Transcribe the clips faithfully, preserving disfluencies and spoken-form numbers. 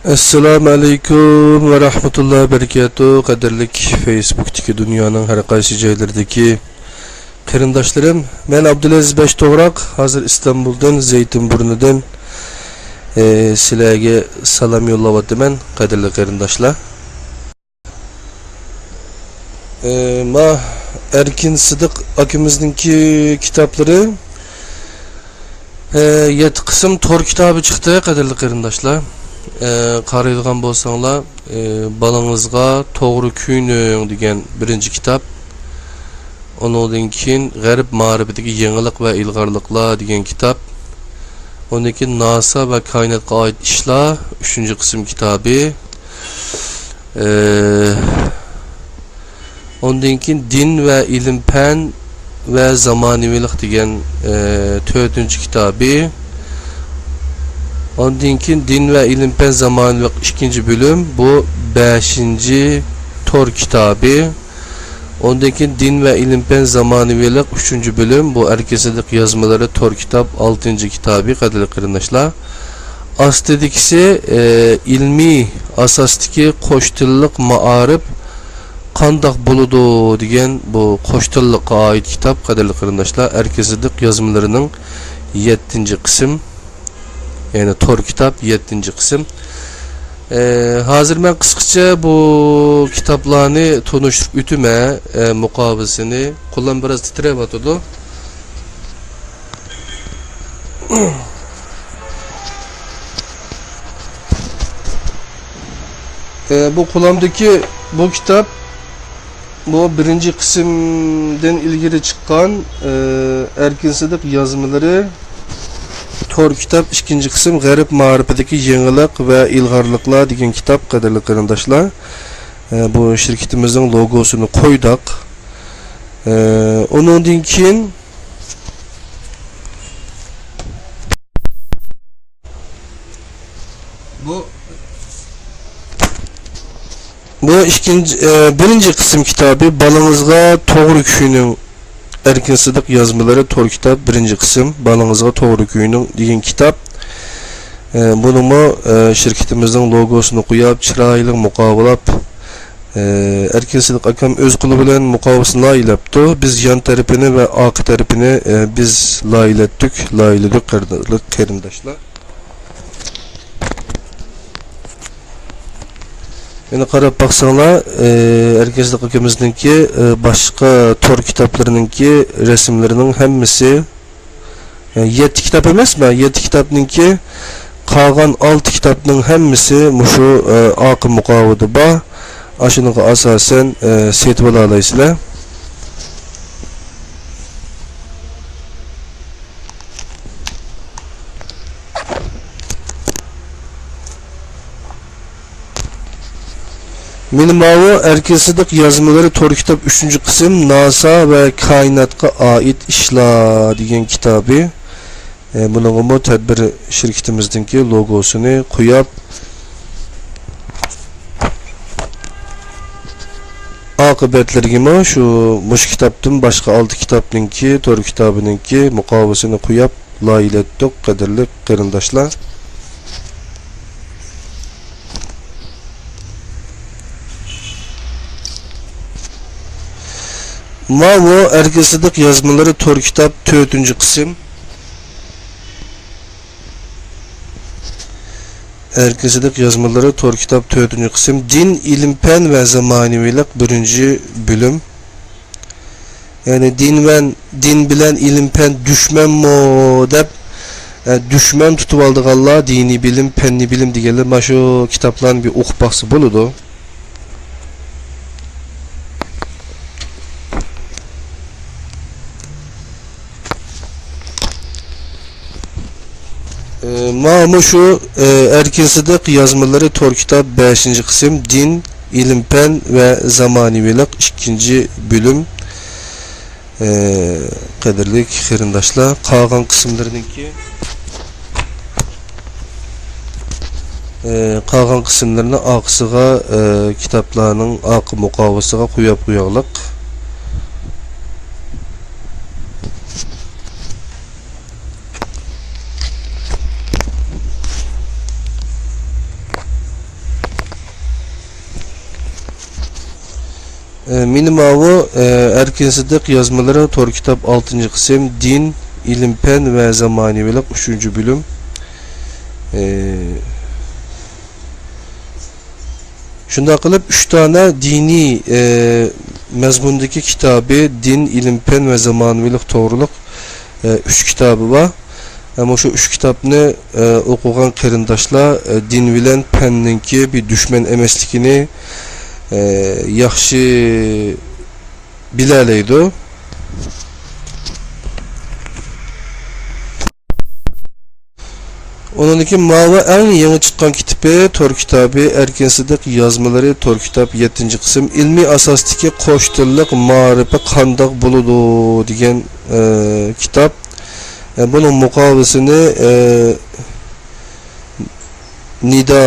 ئەسسالامۇ ئەلەيكۇم ۋە رەھمەتۇللاھى ۋە بەرىكاتۇھ. قەدىرلىك فېيسبۇكتىكى دۇنيانىڭ ھەر قايسى جايلىرىدىكى قېرىنداشلىرىم، مەن ئابدۇلئەزىز بەشتوغراق. ھازىر ئىستانبۇلدىن، زەيتىنبۇرنىدىن، ئە، سىلەرگە سالام يوللاۋاتىمەن، قەدىرلىك قېرىنداشلار. ئە، ما ئەركىن سىدىق ئاكىمىزنىڭكى كىتابلىرى، ئە، يەتتە قىسىم تور كىتابى چىقتى، قەدىرلىك قېرىنداشلار. ئە، قارايدىغان بولساڭلار، ئە، بالىڭىزغا توغرا كۆيۈنۈڭ دېگەن بىرىنچى كىتاب. ئۇنىڭدىن كېيىن غەرب مائارىپىدىكى يېڭىلىق ۋە ئىلغارلىقلار دېگەن كىتاب. ئۇندىن كېيىن ناسا ۋە كائىناتقا ئائىت ئىشلار، ئۈچىنچى قىسىم كىتابى. ئى، ئاندىن كېيىن دىن ۋە ئىلىم-پەن ۋە زامانىۋىلىق دېگەن، ئى، تۆتىنچى كىتابى. ئاندىن كېيىن دىن ۋە ئىلىم-پەن، زامانىۋىلىق ئىككىنچى بۆلۈم، بۇ بەشىنچى تور كىتابى. ئاندىن كېيىن دىن ۋە ئىلىم-پەن، زامانىۋىلىق ئۈچىنچى بۆلۈم، بۇ ئەركىن سىدىق يازمىلىرى تور كىتاب ئالتىنچى كىتابى، قەدىرلىك قېرىنداشلار. ئاستىدىكىسى، ئى، ئىلمىي ئاساستىكى قوش تىللىق مائارىپ قانداق بولىدۇ دېگەن بۇ قوش تىللىققا ئائىت كىتاب، قەدىرلىك قېرىنداشلار. ئەركىن سىدىق يازمىلىرىنىڭ يەتتىنچى قىسىم، يەنى تور كىتاب، يەتتىنچى قىسىم. ئى، ھازىر مەن قىسقىچە بۇ كىتابلارنى تونۇشتۇرۇپ ئۆتىمەن، ئى، مۇقاۋىسىنى. قولۇم بىراز تىترەۋاتىدۇ. ئى، بۇ قولۇمدىكى بۇ كىتاب، بۇ بىرىنچى قىسىمدىن ئىلگىرى چىققان، ئى، ئەركىن سىدىق يازمىلىرى تور كىتاب، ئىككىنچى قىسىم، غەرب مائارىپىدىكى يېڭىلىق ۋە ئىلغارلىقلار دېگەن كىتاب، قەدىرلىك قېرىنداشلار. ئى، بۇ شىركىتىمىزنىڭ لوگوسىنى قويدۇق. ئى، ئۇنىڭدىن كېيىن بۇ، بۇ ئىككىنچى، ئى، بىرىنچى قىسىم كىتابى، بالىڭىزغا توغرا كۆيۈنۈڭ. ئەركىن سىدىق يازمىلىرى تور كىتاب، بىرىنچى قىسىم، بالىڭىزغا توغرا كۆيۈنۈڭ دېگەن كىتاب. ئى، بۇنىمۇ، ئى، شىركىتىمىزنىڭ لوگوسىنى قويۇپ، چىرايلىق مۇقاۋىلاپ، ئى، ئەركىن سىدىق ئاكام ئۆز قولى بىلەن مۇقاۋىسىنى لايىھەلەپتۇ. بىز يان تەرىپىنى ۋە ئارقا تەرىپىنى، ئى، بىز لايىھەلەتتۇق، لايىھەلىدۇق، قېرىنداشلار. يەنە قاراپ باقساڭلار، ئى، ئەركىن سىدىق ئاكىمىزنىڭكى، ئى، باشقا تور كىتابلىرىنىڭكى رەسىملىرىنىڭ ھەممىسى، ئى، يەتتە كىتاب ئەمەسمۇ؟ يەتتە كىتابنىڭكى قالغان ئالتە كىتابنىڭ ھەممىسى مۇشۇ، ئى، ئارقا مۇقاۋىدا بار. ئاشۇنىڭغا ئاساسەن، ئى، سېتىۋالالايسىلەر. مېنى ماۋۇ ئەركىن سىدىق يازمىلىرى تور كىتاب ئۈچىنچى قىسىم، ناسا ۋە كائىناتقا ئائىت ئىشلار دېگەن كىتابى. ئە، بۇنىڭغىمۇ تەدبىر شىركىتىمىزنىڭكى لوگوسىنى قويۇپ، ئاقىۋەتلىرىگىمۇ شۇ، مۇشۇ كىتابتىن باشقا ئالتە كىتابنىڭكى، تور كىتابىنىڭكى مۇقاۋىسىنى قويۇپ، لايىھەلەتتۇق، قەدىرلىك قېرىنداشلار. ماۋۇ ئەركىن سىدىق يازمىلىرى تور كىتاب، تۆتىنچى قىسىم. ئەركىن سىدىق يازمىلىرى تور كىتاب، تۆتىنچى قىسىم. دىن، ئىلىم-پەن ۋە زامانىۋىلىق، بىرىنچى بۆلۈم. يەنى دىن ۋە، دىن بىلەن ئىلىم-پەن دۈشمەنمۇ دەپ، ئە، دۈشمەن تۇتۇۋالىدىغانلار، دىنىي بىلىم، پەننىي بىلىم دېگەنلەر مانا شۇ كىتابلارنى بىر ئوقۇپ باقسا بولىدۇ. ئى، مانا مۇشۇ، ئى، ئەركىن سىدىق يازمىلىرى تور كىتاب، بەشىنچى قىسىم، دىن، ئىلىم-پەن ۋە زامانىۋىلىق، ئىككىنچى بۆلۈم. ئى، قەدىرلىك قېرىنداشلار، قالغان قىسىملىرىنىڭكى، ئى، قالغان قىسىملىرىنى ئارقىسىغا، ئى، كىتابلارنىڭ ئارقا مۇقاۋىسىغا قويۇپ قويايلىق. ئە، مېنى ماۋۇ، ئە، ئەركىن سىدىق يازمىلىرى تور كىتاب، ئالتىنچى قىسىم، دىن، ئىلىم-پەن ۋە زامانىۋىلىق، ئۈچىنچى بۆلۈم. ئە، شۇنداق قىلىپ، ئۈچ دانە دىنىي، ئە، مەزمۇندىكى كىتابى، دىن، ئىلىم-پەن ۋە زامانىۋىلىق توغرۇلۇق، ئە، ئۈچ كىتابى بار. ئە، مۇشۇ ئۈچ كىتابنى، ئە، ئوقۇغان قېرىنداشلار، ئە، دىن بىلەن پەننىڭكى بىر دۈشمەن ئەمەسلىكىنى، ئە، ياخشى بىلەلەيدۇ. ئۇنىڭدىن كېيىن ماۋۇ ئەڭ يېڭى چىققان كىتابى، تور كىتابى، ئەركىن سىدىق يازمىلىرى، تور كىتاب، يەتتىنچى قىسىم، ئىلمىي ئاساستىكى قوش تىللىق مائارىپى قانداق بولىدۇ دېگەن، ئە، كىتاب. ئە، بۇنىڭ مۇقاۋىسىنى، ئە، نىدا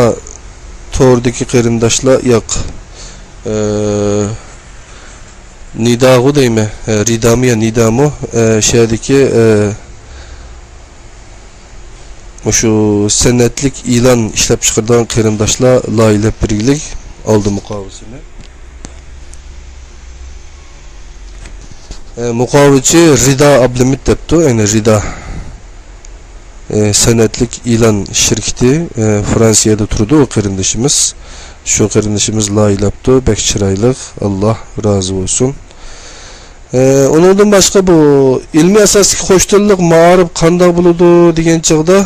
توردىكى قېرىنداشلار، ياق، ئە، نىداغۇ دەيمەن، ئە، رىدامۇ يا نىدامۇ، ئە، شەھەردىكى، ئە، مۇشۇ سەنئەتلىك ئېلان ئىشلەپچىقىرىدىغان قېرىنداشلار لايىھەلەپ بەرگىلىك ئالدى مۇقاۋىسىنى. ئە، مۇقاۋىچى رىدا ئابلىمىت دەپتۇ، يەنى رىدا. ئە، سەنئەتلىك ئېلان شىركىتى، ئە، فرانسىيەدە تۇرىدۇ ئۇ قېرىندىشىمىز. شۇ قېرىندىشىمىز لايىھەلەپتۇ، بەك چىرايلىق، ئاللا رازى بولسۇن. ئە، ئۇنىڭدىن باشقا بۇ ئىلمىي ئاساستىكى قوش تىللىق مائارىپ قانداق بولىدۇ دېگەن چاغدا،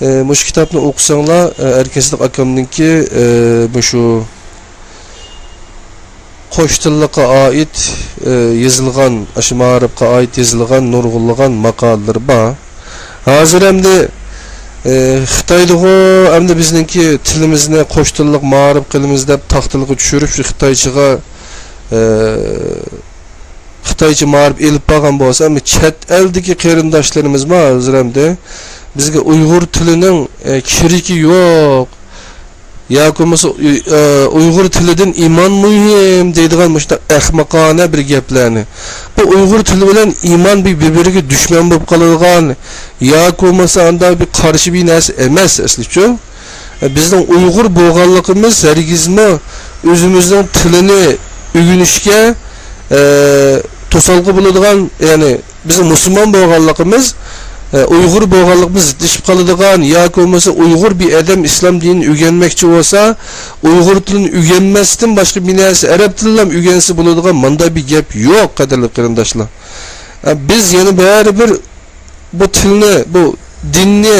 ئە، مۇشۇ كىتابنى ئوقۇساڭلار، ئە، ئەركىن سىدىق ئاكامنىڭكى، ئە، مۇشۇ قوش تىللىققا ئائىت، ئە، يېزىلغان، ئاشۇ مائارىپقا ئائىت يېزىلغان نۇرغۇنلىغان ماقالىلىرى بار. ھازىر ئەمدى، ئە، خىتايدىغۇ ئەمدى بىزنىڭكى تىلىمىزنى قوش تىللىق مائارىپ قىلىمىز دەپ تاختىلىققا چۈشۈرۈپ، شۇ خىتايچىغا، ئە، خىتايچە مائارىپ ئېلىپ بارغان بولسا، ئەمدى چەت ئەلدىكى قېرىنداشلىرىمىزمۇ ھازىر ئەمدى بىزگە ئۇيغۇر تىلىنىڭ، ئە، كېرىكى يوق ياكى بولمىسا ئۇي-، ئە، ئۇيغۇر تىلىدىن ئىمان مۇھىم دەيدىغان مۇشۇنداق ئەخمىقانە بىر گەپلەرنى، بۇ ئۇيغۇر تىلى بىلەن ئىمان بىر، بىر-بىرىگە دۈشمەن بولۇپ قالىدىغان ياكى بولمىسا ئانداق بىر قارشى بىر نەرسە ئەمەس ئەسلىچۇ. بىزنىڭ ئۇيغۇر بولغانلىقىمىز ھەرگىزمۇ ئۆزىمىزنىڭ تىلىنى ئۆگىنىشكە، ئە، توسالغۇ بولىدىغان، يەنى بىزنىڭ مۇسۇلمان بولغانلىقىمىز، ئە، ئۇيغۇر بولغانلىقىمىز زىتلىشىپ قالىدىغان ياكى بولمىسا ئۇيغۇر بىر ئادەم ئىسلام دىنىنى ئۆگەنمەكچى بولسا، ئۇيغۇر تىلىنى ئۆگەنمەستىن باشقا بىر نەرسە، ئەرەب تىلىنىلا ئۆگەنسە بولىدىغان مۇنداق بىر گەپ يوق، قەدىرلىك قېرىنداشلار. ئە، بىز يەنە بەرىبىر بۇ تىلنى، بۇ دىننى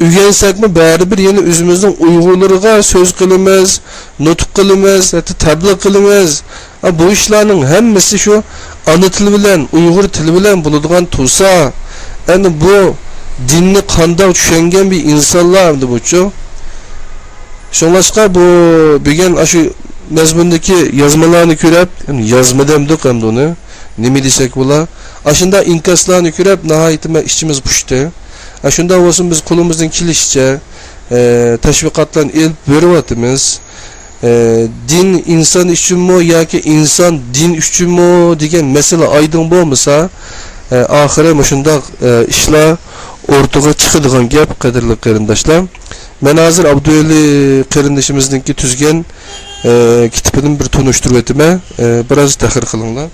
ئۆگەنسەكمۇ، بەرىبىر يەنە ئۆزىمىزنىڭ ئۇيغۇرلىرىغا سۆز قىلىمىز، نۇتۇق قىلىمىز، ھەتتا تەبلىغ قىلىمىز. ھە، بۇ ئىشلارنىڭ ھەممىسى شۇ ئانا تىل بىلەن، ئۇيغۇر تىلى بىلەن بولىدىغان تۇرسا، ئەنە بۇ دىننى قانداق چۈشەنگەن بىر ئىنسانلار ئەمدى بۇچۇ. شۇڭلاشقا بۇ بۈگۈن ئاشۇ مەزمۇندىكى يازمىلارنى كۆرۈپ، يازما دەمدۇق ئەمدى ئۇنى. نېمە دېسەك بولا؟ ئاشۇنداق ئىنكاسلارنى كۆرۈپ، ناھايىتى مەن ئىچىمىز پۇشتى. ئە، شۇنداق بولسىمۇ، بىز قولىمىزدىن كېلىشىچە، ئە، تەشۋىقاتلارنى ئېلىپ بېرىۋاتىمىز. ئە، دىن ئىنسان ئۈچۈنمۇ ياكى ئىنسان دىن ئۈچۈنمۇ دېگەن مەسىلە ئايدىڭ بولمىسا، ئە، ئاخىرى مۇشۇنداق، ئە، ئىشلار ئوتتۇرىغا چىقىدىغان گەپ، قەدىرلىك قېرىنداشلار. مەن ھازىر ئابدۇۋەلى قېرىندىشىمىزنىڭكى تۈزگەن، ئە، كىتابىدىن بىر تونۇشتۇرۇۋېتىمەن. ئە، بىراز تەھرىر قىلىڭلار.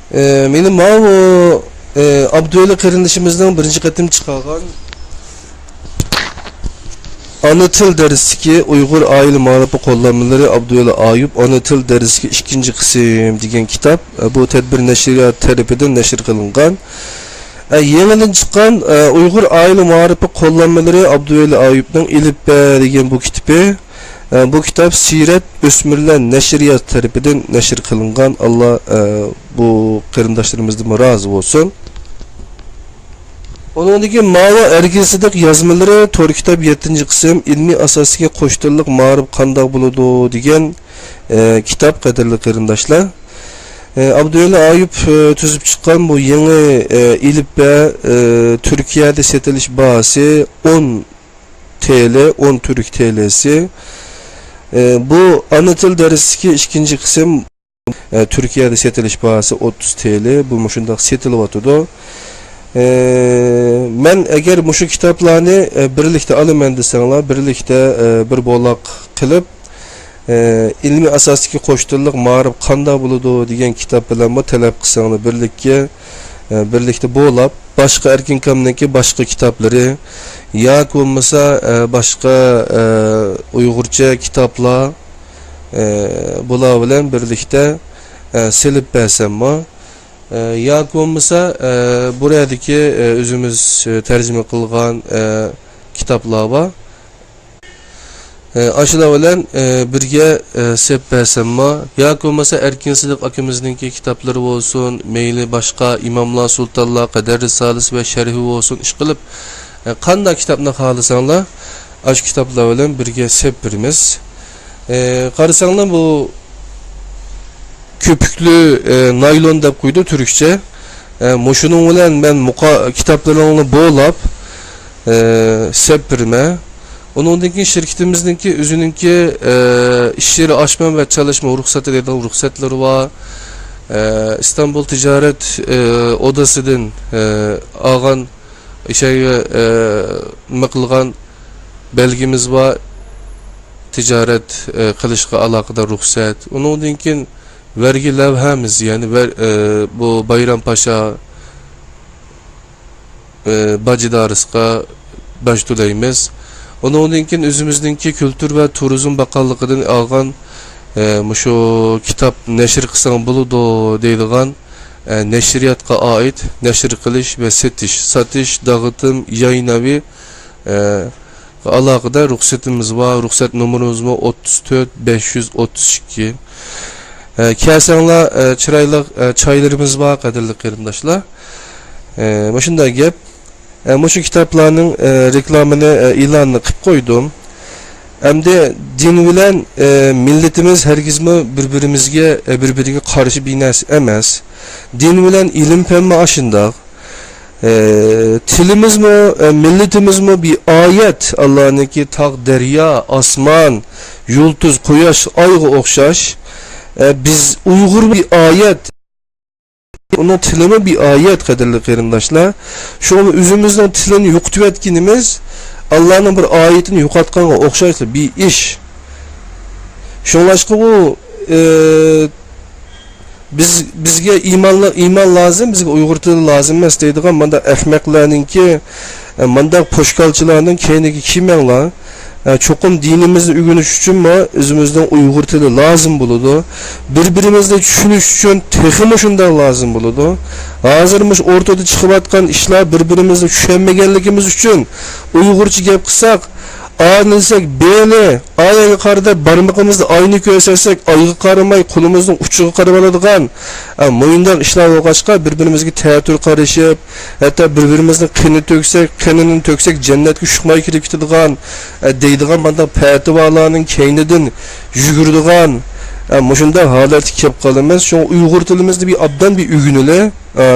ئى، مېنى ماۋۇ، ئى، ئابدۇۋەلى قېرىندىشىمىزنىڭ بىرىنچى قېتىم چىقارغان ئانا تىل دەرسلىكى، ئۇيغۇر ئائىلە مائارىپى قوللانمىلىرى، ئابدۇۋەلى ئايۇپ، ئانا تىل دەرسلىكى، ئىككىنچى قىسىم دېگەن كىتاب، ئە، بۇ تەدبىر نەشرىيات تەرىپىدىن نەشر قىلىنغان. ئە، يېڭىدىن چىققان، ئە، ئۇيغۇر ئائىلە مائارىپى قوللانمىلىرى، ئابدۇۋەلى ئايۇپنىڭ ئېلىپبە دېگەن بۇ كىتابى. ئە، بۇ كىتاب سىرەت ئۆسمۈرلەر نەشرىيات تەرىپىدىن نەشر قىلىنغان. ئاللا، ئە، بۇ قېرىنداشلىرىمىزدىنمۇ رازى بولسۇن. ئۇنىڭدىن كېيىن ماۋۇ ئەركىن سىدىق يازمىلىرى تور كىتاب يەتتىنچى قىسىم ئىلمىي ئاساستىكى قوش تىللىق مائارىپ قانداق بولىدۇ دېگەن، ئە، كىتاب، قەدىرلىك قېرىنداشلار. ئە، ئابدۇۋەلى ئايۇپ، ئە، تۈزۈپ چىققان بۇ يېڭى، ئە، ئېلىپبە، ئە، تۈركىيەدە سېتىلىش باھاسى ئون تىيىن، ئون تۈرك تىيىنى. ئە، بۇ ئانا تىل دەرسلىكى ئىككىنچى قىسىم. ئە، تۈركىيەدە سېتىلىش باھاسى ئوتتۇز تىيىن. بۇ مۇشۇنداق سېتىلىۋاتىدۇ. ئە، مەن ئەگەر مۇشۇ كىتابلارنى، ئە، بىرلىكتە ئالىمەن دېسەڭلار، بىرلىكتە، ئە، بىر بولاق قىلىپ، ئە، ئىلمىي ئاساستىكى قوش تىللىق مائارىپ قانداق بولىدۇ دېگەن كىتاب بىلەنمۇ تەلەپ قىلساڭلار بىرلىككە، ئە، بىرلىكتە بولاپ، باشقا ئەركىن كامنىڭكى باشقا كىتابلىرى ياكى بولمىسا، ئە، باشقا، ئە، ئۇيغۇرچە كىتابلار، ئە، بۇلار بىلەن بىرلىكتە، ئە، سېلىپ بەرسەممۇ، ئە، ياكى بولمىسا، ئە، بۇ يەردىكى، ئە، ئۆزىمىز، ئە، تەرجىمە قىلغان، ئە، كىتابلار بار. ئە، ئاشۇلار بىلەن، ئە، بىرگە، ئە، سېلىپ بەرسەممۇ، ياكى بولمىسا ئەركىن سىدىق ئاكىمىزنىڭكى كىتابلىرى بولسۇن، مەيلى باشقا ئىماملار، سۇلتانلار، قەدىر رىسالىسى ۋە شەرھى بولسۇن، ئىشقىلىپ، ئە، قانداق كىتابنى خالىساڭلار، ئاشۇ كىتابلار بىلەن بىرگە سېلىپ بېرىمىز. ئە، قارىساڭلار، بۇ كۆپۈكلۈ، ئە، نايلون دەپ قويىدۇ تۈركچە. ئە، مۇشۇنىڭ بىلەن مەن مۇقا-، كىتابلىرىڭلارنى بولاپ، ئە، سېلىپ بېرىمەن. ئۇنىڭدىن كېيىن شىركىتىمىزنىڭكى ئۆزىنىڭكى، ئە، ئىش يېرى ئاچما ۋە چالىشما رۇخسەتى دەيدىغان رۇخسەتلىرى بار. ئە، ئىستانبۇل تىجارەت، ئە، ئودىسىدىن، ئە، ئالغان ئىشەرگە، ئە، نېمە قىلغان بەلگىمىز بار، تىجارەت، ئە، قىلىشقا ئالاقىدار رۇخسەت. ئۇنىڭدىن كېيىن ۋەرگى لەۋھەمىز، يەنى ۋەر-، ئە، بۇ بايرام پاشا، ئە، باج ئىدارىسىغا باج تۆلەيمىز. ئۇنىڭدىن كېيىن ئۆزىمىزنىڭكى كۈلتۈر ۋە تۇرىزم باققانلىقىدىن ئالغان، ئە، مۇشۇ كىتاب نەشر قىلساڭ بولىدۇ دەيدىغان، ئە، نەشرىياتقا ئائىت نەشر قىلىش ۋە سېتىش، ساتىش، داغىتىم، يايناۋى، ئە، ئالاقىدار رۇخسىتىمىز بار، رۇخسەت نومۇرىمىزمۇ ئوتتۇز تۆت، بەش يۈز ئوتتۇز ئىككى. ئە، كەلسەڭلار، ئە، چىرايلىق، ئە، چايلىرىمىز بار، قەدىرلىك قېرىنداشلار. ئە، مۇشۇنداق گەپ. ئە، مۇشۇ كىتابلارنىڭ، ئە، رېكلامىنى، ئە، ئېلانىنى قىلىپ قويدۇم. ئەمدى دىن بىلەن، ئە، مىللىتىمىز ھەرگىزمۇ بىر-بىرىمىزگە، ئە، بىر-بىرىگە قارشى بىر نەرسە ئەمەس. دىن بىلەن ئىلىم-پەنمۇ ئاشۇنداق. ئە، تىلىمىزمۇ، ئە، مىللىتىمىزمۇ بىر ئايەت. ئاللانىڭكى تاغ، دەريا، ئاسمان، يۇلتۇز، قۇياش، ئايغا ئوخشاش. ئە، بىز ئۇيغۇر بىر ئايەت. ئۇنىڭ تىلىمۇ بىر ئايەت، قەدىرلىك قېرىنداشلار. شۇڭا ئۆزىمىزنىڭ تىلىنى يوقىتىۋەتكىنىمىز ئاللانىڭ بىر ئايىتىنى يوقاتقانغا ئوخشاش بىر ئىش. شۇڭلاشقا ئۇ، ئى، بىز، بىزگە ئىمان، ئىمان لازىم، بىزگە ئۇيغۇر تىلى لازىم ئەمەس دەيدىغان مانداق ئەخمەقلەرنىڭكى، ئە، مانداق پوشكالچىلارنىڭ كەينىگە كىرمەڭلار. ئە، چوقۇم دىنىمىزنى ئۆگىنىش ئۈچۈنمۇ ئۆزىمىزنىڭ ئۇيغۇر تىلى لازىم بولىدۇ. بىر-بىرىمىزنى چۈشىنىش ئۈچۈن تېخىمۇ شۇنداق لازىم بولىدۇ. ھازىر مۇشۇ ئورتىدا چىقىۋاتقان ئىشلار، بىر-بىرىمىزنى چۈشەنمىگەنلىكىمىز ئۈچۈن ئۇيغۇرچە گەپ قىلساق، ئانى دېسەك بېنى، ئايغا قارىدى، بارمىقىمىزدا ئاينى كۆرسەتسەك ئايغا قارىماي، قولىمىزنىڭ ئۇچىغا قارىۋالىدىغان، ئە، مۇنداق ئىشلار بولغاچقا، بىر-بىرىمىزگە تەتۈر قارىشىپ، ھەتتا بىر-بىرىمىزنىڭ قېنى تۆكسەك، قېنىنى تۆكسەك جەننەتكە شۇقماي كىرىپ كېتىدىغان، ئە، دەيدىغان مانداق پەتىۋالارنىڭ كەينىدىن يۈگۈرىدىغان، ئە، مۇشۇنداق ھالەتكە كېلىپ قالىمىز. شۇڭا ئۇيغۇر تىلىمىزنى بىر ئابدان بىر ئۆگىنىلى. ئە،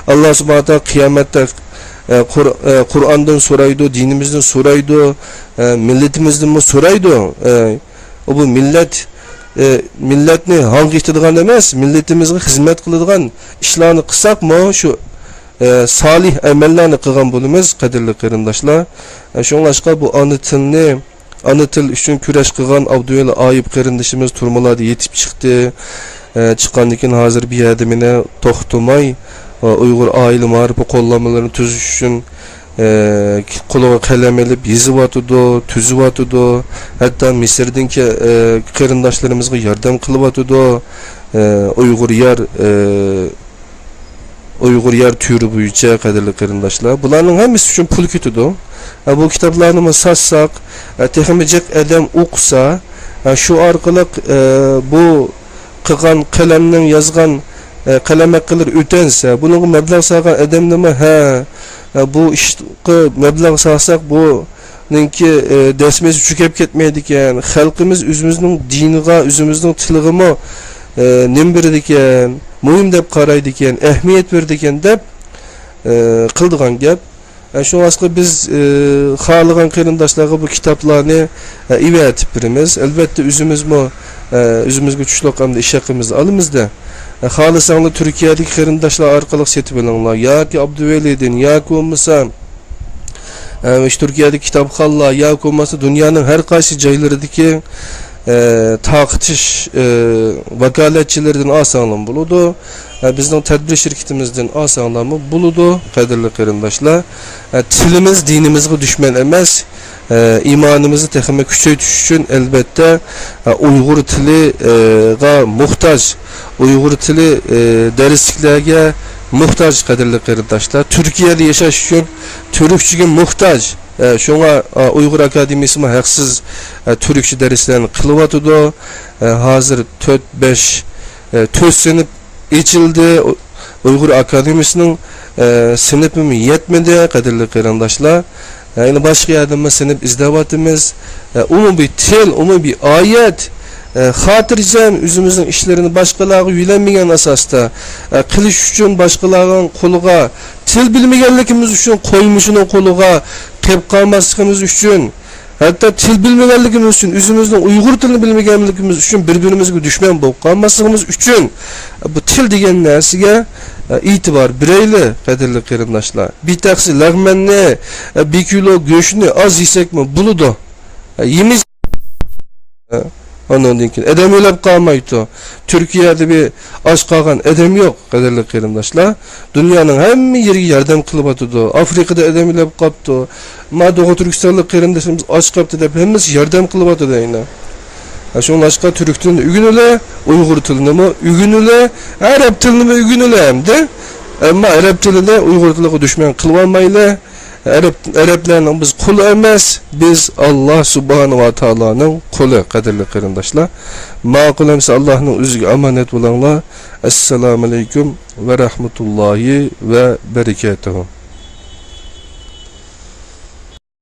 ئاللا سۇبھانەھۇ ۋە تائالا قىيامەتتە، ئە، قۇر-، ئە، قۇرئاندىن سورايدۇ، دىنىمىزدىن سورايدۇ، ئە، مىللىتىمىزدىنمۇ سورايدۇ. ئە، ئۇ بۇ مىللەت، ئە، مىللەتنى ھاڭغا ئېتىدىغان ئەمەس، مىللىتىمىزغا خىزمەت قىلىدىغان ئىشلارنى قىلساقمۇ، شۇ، ئە، سالىھ ئەمەللەرنى قىلغان بولىمىز، قەدىرلىك قېرىنداشلار. ئە، شۇڭلاشقا بۇ ئانا تىلنى ئانا تىل ئۈچۈن كۈرەش قىلغان ئابدۇۋەلى ئايۇپ قېرىندىشىمىز تۈرمىلەردە يېتىپ چىقتى. ئە، چىققاندىن كېيىن ھازىر بۇ يەردە مانا توختىماي، ئە، ئۇيغۇر ئائىلە مائارىپى قوللانمىلىرىنى تۈزۈش ئۈچۈن، ئە، قولىغا قەلەم ئېلىپ يېزىۋاتىدۇ، تۈزۈۋاتىدۇ. ھەتتا مىسىردىن كە-، ئە، قېرىنداشلىرىمىزغا ياردەم قىلىۋاتىدۇ. ئە، ئۇيغۇر يار، ئە، ئۇيغۇر يار تۈرى بويىچە، قەدىرلىك قېرىنداشلار، بۇلارنىڭ ھەممىسى ئۈچۈن پۇل كېتىدۇ. ئە، بۇ كىتابلارنىمۇ ساتساق، ئە، تېخىمۇ جىق ئادەم ئوقۇسا، ئە، شۇ ئارقىلىق، ئە، بۇ قىلغان قەلەمنىڭ يازغان، ئە، قەلەم ھەققىلىرى ئۆتەنسە، بۇنىڭغا مەبلەغ سالغان ئادەمنىمۇ، ھە، ئە، بۇ ئىشقا مەبلەغ سالساق، بۇنىڭكى، ئە، دەسمىسى چۈشۈپ كەتمەيدىكەن. خەلقىمىز ئۆزىمىزنىڭ دىنىغا، ئۆزىمىزنىڭ تىلىغىمۇ، ئە، نېمە بېرىدىكەن، مۇھىم دەپ قارايدىكەن، ئەھمىيەت بېرىدىكەن دەپ، ئە، قىلىدىغان گەپ. ئە، شۇڭلاشقا بىز، ئە، خالىغان قېرىنداشلارغا بۇ كىتابلارنى، ئە، ئېۋەتىپ بېرىمىز. ئەلۋەتتە، ئۆزىمىزمۇ، ئە، ئۆزىمىزگە چۈشلۈك ئەمدى ئىش ھەققىمىزنى ئالىمىزدە. ئە، خالىساڭلار تۈركىيەدىكى قېرىنداشلار ئارقىلىق سېتىپ ئېلىڭلار. ياكى ئابدۇۋەلىدىن، ياكى بولمىسا، ئە، مۇشۇ تۈركىيەدىكى كىتابخانلار، ياكى بولمىسا دۇنيانىڭ ھەر قايسى جايلىرىدىكى، ئە، تارقىتىش، ئە، ۋاكالەتچىلىرىدىن ئالساڭلارمۇ بولىدۇ. ئە، بىزنىڭ تەدبىر شىركىتىمىزدىن ئالساڭلارمۇ بولىدۇ، قەدىرلىك قېرىنداشلار. ئە، تىلىمىز دىنىمىزغا دۈشمەن ئەمەس. ئە، ئىمانىمىزنى تېخىمۇ كۈچەيتىش ئۈچۈن، ئەلۋەتتە، ئە، ئۇيغۇر تىلى، ئە، غا موھتاج، ئۇيغۇر تىلى، ئە، دەرسلىكلەرگە موھتاج، قەدىرلىك قېرىنداشلار. تۈركىيەدە ياشاش ئۈچۈن تۈركچىگە موھتاج. ئە، شۇڭا، ئە، ئۇيغۇر ئاكادېمىيىسىمۇ ھەقسىز، ئە، تۈركچە دەرسلەرنى قىلىۋاتىدۇ. ئە، ھازىر تۆت، بەش، ئە، تۆت سىنىپ ئېچىلدى. ئۇ-، ئۇيغۇر ئاكادېمىيىسىنىڭ، ئە، سىنىپىمۇ يەتمىدى، قەدىرلىك قېرىنداشلار. ئە، يەنە باشقا يەردىنمۇ سىنىپ ئىزدەۋاتىمىز. ئە، ئومۇمىي تىل، ئومۇمىي ئايەت، ئە، خاتىرجەم ئۆزىمىزنىڭ ئىشلىرىنى باشقىلارغا يۆلەنمىگەن ئاساستا، ئە، قىلىش ئۈچۈن باشقىلارنىڭ قولىغا، تىل بىلمىگەنلىكىمىز ئۈچۈن قويمۇشىنىڭ قولىغا قېلىپ قالماسلىقىمىز ئۈچۈن، ھەتتا تىل بىلمىگەنلىكىمىز ئۈچۈن، ئۆزىمىزنىڭ ئۇيغۇر تىلىنى بىلمىگەنلىكىمىز ئۈچۈن بىر-بىرىمىزگە دۈشمەن بولۇپ قالماسلىقىمىز ئۈچۈن، بۇ تىل دېگەن نەرسىگە، ئە، ئېتىبار بېرەيلى، قەدىرلىك قېرىنداشلار. بىر تەخسە لەغمەننى، ئە، بىر كىلو گۆشنى ئاز يېسەكمۇ بولىدۇ. ئە، يېمىش-، ئە، ئاندىن كېيىن ئادەم ئۆلۈپ قالمايدۇ. تۈركىيەدە بىر ئاچ قالغان ئادەم يوق، قەدىرلىك قېرىنداشلار. دۇنيانىڭ ھەممە يېرىگە ياردەم قىلىۋاتىدۇ. ئافرىقىدا ئادەم ئۆلۈپ قاپتۇ. ما دوغۇ تۈركىستانلىق قېرىندىشىمىز ئاچ قاپتۇ دەپ ھەممىسى ياردەم قىلىۋاتىدۇ ئەينە. ھە، شۇڭلاشقا تۈرك تىلىنى ئۆگىنىلە، ئۇيغۇر تىلىنىمۇ ئۆگىنىلە، ئەرەب تىلىنىمۇ ئۆگىنىلە ئەمدى. ئەمما ئەرەب تىلىنى ئۇيغۇر تىلىغا دۈشمەن قىلىۋالمايلى. ئەرەب، ئەرەبلەرنىڭ بىز قۇلى ئەمەس، بىز ئاللا سۇبھانە ۋە تائالانىڭ قۇلى، قەدىرلىك قېرىنداشلار. ماقۇل ئەمسە ئاللانىڭ ئۆزىگە ئامانەت بولۇڭلار. ئەسسالامۇ ئەلەيكۇم ۋە رەھمەتۇللاھى ۋە بەرىكاتۇھۇ.